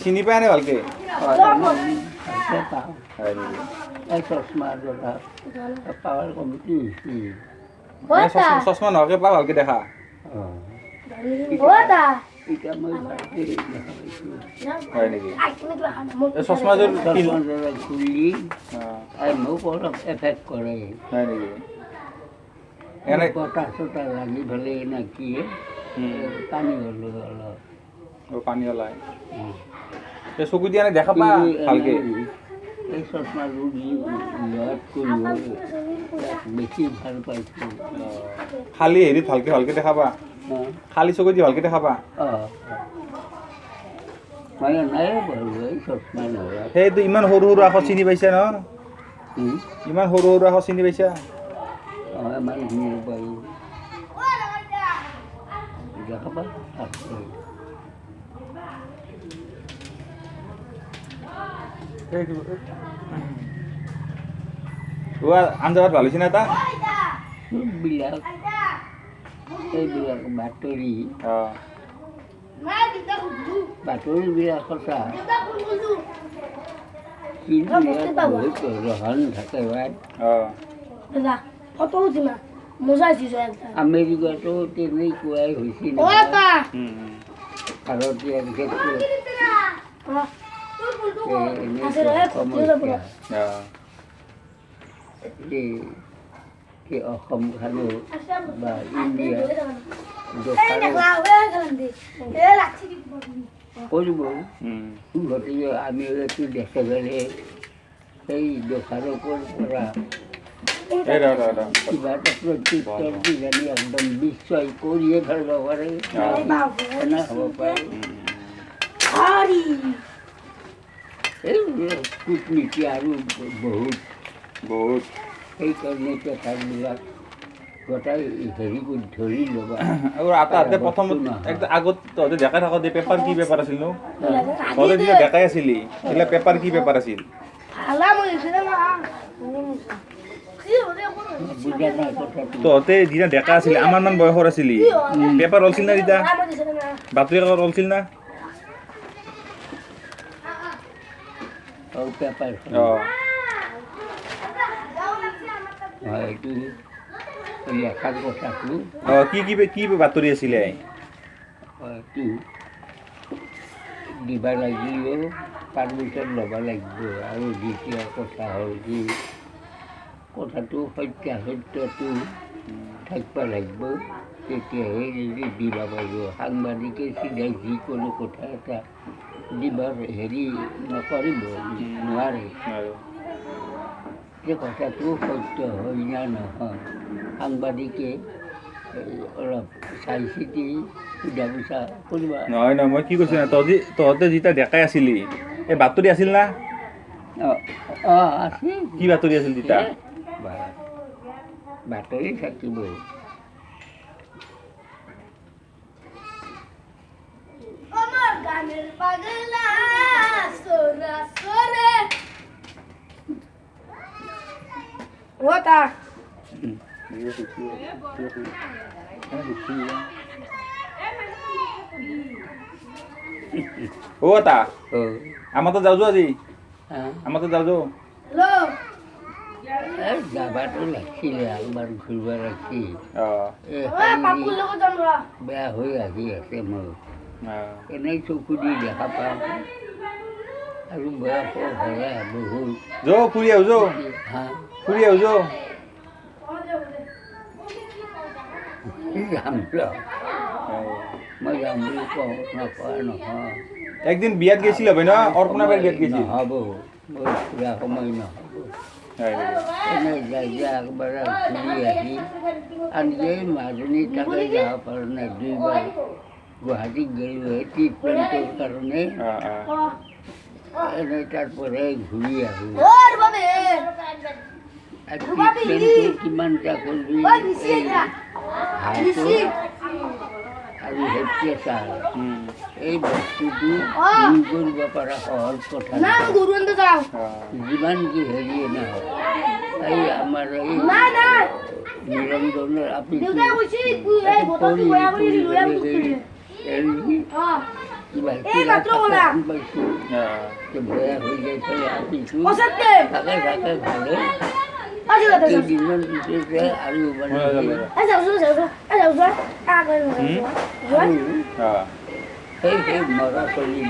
চিনি পায় নে ভালকে? পাওঁ। হয় নেকি? এই চশমা জোৰা পাৱাৰ কমিটি। এনে চশমা নোহোৱাকে পা ভালকে দেখা। অঁ, এতিয়া মই ভালকে দেখা পাইছোঁ। হয় নেকি? এই চশমাযোৰ চশমা জোৰা খুলি অঁ, এই মোক অলপ এফেক্ট কৰে। হয় নেকি? এনে বতাহ চতাহ লাগি পেলাই না কি পানী হ'লো অলপ। অ, পানী ওলাই। এই চকু দিয়া নে দেখা পা কিন্তু ভালকে? এনেই এই চশমাযোৰ দি লোৱাত কৰিব বেছি ভাল পাইছোঁ। খালী হেৰিত ভালকে ভালকে দেখা পা? অঁ। খালী চকু দি ভালকে দেখা পা? অঁ, মানে নাই বাৰু এই চশমা নোহোৱা। সেইটো ইমান সৰু সৰু আখৰ চিনি পাইছা ন? ইমান সৰু সৰু আখৰ চিনি পাইছা? অঁ, ইমানখিনি পাৰোঁ, দেখা পা আছে। অ, আঞ্জা ভাত ভাল হৈছে না এটা? চববিলাক এইবিলাক বাতৰি বাতৰিবিলাক সঁচা, কিন্তু ইয়াত বহুত ৰহণ থাকে ভাই। ফটো উঠিমা, মজা আহিছে একটা। আমেৰিকাতো তেনেকুৱাই হৈছিল। ও তা। ভাৰতীয়ৰ ক্ষেত্ৰত এই আছে এনেকুৱা ৰে। সমস্যা এই কি অসমখনো বা ইণ্ডিয়া দোকানত কৰিব। গতিকে আমি এইটো দেখে পেলাই সেই দোকানৰ পৰা এই ৰ ৰ ৰ। কিবা এটা প্ৰত্যুত্তৰ কিজানি একদম নিশ্চয় কৰিয়ে পেলাব পাৰে, এনে হ'ব পাৰে। এই কূটনীতি আৰু বহুত বহুত। সেইকাৰণে পেপাৰবিলাক গোটাই হেৰি কৰি ধৰি ল'বা। আৰু আতাহঁতে প্ৰথমত একদম আগত তহঁতে ডেকাই থাকোঁতে পেপাৰ কি পেপাৰ আছিল নো? তহঁতে যেতিয়া ডেকাই আছিলি এইগিলা পেপাৰ কি পেপাৰ আছিল? বুজা নাই কথাটো। তহঁতে যেতিয়া ডেকা আছিলি, আমাৰ মান বয়সৰ আছিলি, পেপাৰ ওলছিল না তেতিয়া? বাতৰি কাকত ওলছিল না? আৰু পেপাৰখন অঁ। হয়, এইটো লেখাৰ কথাটো। অঁ, কি কি কি বাতৰি আছিলে? এইটো দিবা লাগিলেও পাৰ্মিশ্যন ল'ব লাগিব। আৰু দ্বিতীয় কথা হ'ল কি, কথাটো সত্যাসত্যটো থাকিব লাগিব, তেতিয়াহে যদি দিব পাৰিব। সাংবাদিকে চিধাই যিকোনো কথা এটা দিবাৰ হেৰি নকৰিব নোৱাৰে। আৰু যে কথাটো সত্য হয় না নহয়, সাংবাদিকে এই অলপ চাই চিতি সোধা পোছা কৰিব। নহয় নহয়, মই কি কৈছো না, তহঁতে যেতিয়া ডেকাই আছিলি এই বাতৰি আছিল না? অঁ অঁ, আছে। কি বাতৰি আছিল তেতিয়া? বা বাতৰি থাকিব। আমাৰ গানেৰ পাগলা সোৰা সোৰে ও তা। ও তা। অঁ। আমাৰ তাত যাওঁ আজি। হা? আমাৰ তাত যাওঁ। হ্যালো। এই যাবাটো লাগছিলে, একবাৰ ঘূৰিব লাগছিল। অঁ। এই ও শাৰীৰিক পাপুৰ লগত যাম ৰ। বেয়া হৈ আহি আছে মোৰ। অঁ। এনেই চকু দি দেখা পাওঁ আৰু বয়স হ'লে বহুত। যৌ ফুৰি আহো যৌ। হা? ফুৰি আহো যৌ। যাম ৰ, মই যাম বুলি কওঁ নকৱা নহয়। একদিন বিয়াত গৈছিল হবে ন, অৰ্পণা বাৰীৰ বিয়াত গৈছিল। নহ'ব, মোৰ ফুৰা সময় নহ'ব। হয় নেকি? এনে যাই যাই একবাৰ ঘূৰি আহি আনকি এই মাজনী তাতে যাব পৰা নাই। দুইবাৰ গুৱাহাটীত গ'লোঁ সেই ট্ৰিটমেণ্টৰ কাৰণে। অঁ অঁ। এনেই তাৰ পৰাই ঘূৰি আহোঁ। ওৰ বাবে। আৰু ট্ৰিটমেণ্টটো কিমানটা কৰিবি? ওই নিচি। এই যা। হাৰ্টৰ আৰু সেই প্ৰেছাৰ এই বস্তুটো দূৰ কৰিব পৰা সহজ কথা না। নহয়। গৰু আনতে যাও। অঁ। যিমান কি হেৰিয়ে নহওক, এই আমাৰ এই না না। নিৰঞ্জনৰ আপিটো দেউতাই কৈছি তুই এই বতৰটো বেয়া কৰি দিলো। এই অ। কিবা এই মাত্ৰ ক'লা। পাইছোঁ। অঁ। বেয়া হৈ যায় পেলাই আহিছোঁ। পঁচাত্তৰ। থাকে থাকে ভালে। আজি কথা। কেইদিনমান পিছতে আৰু মানে মই যাম দে। আৰু অঁ। সেই সেই মৰা চলি।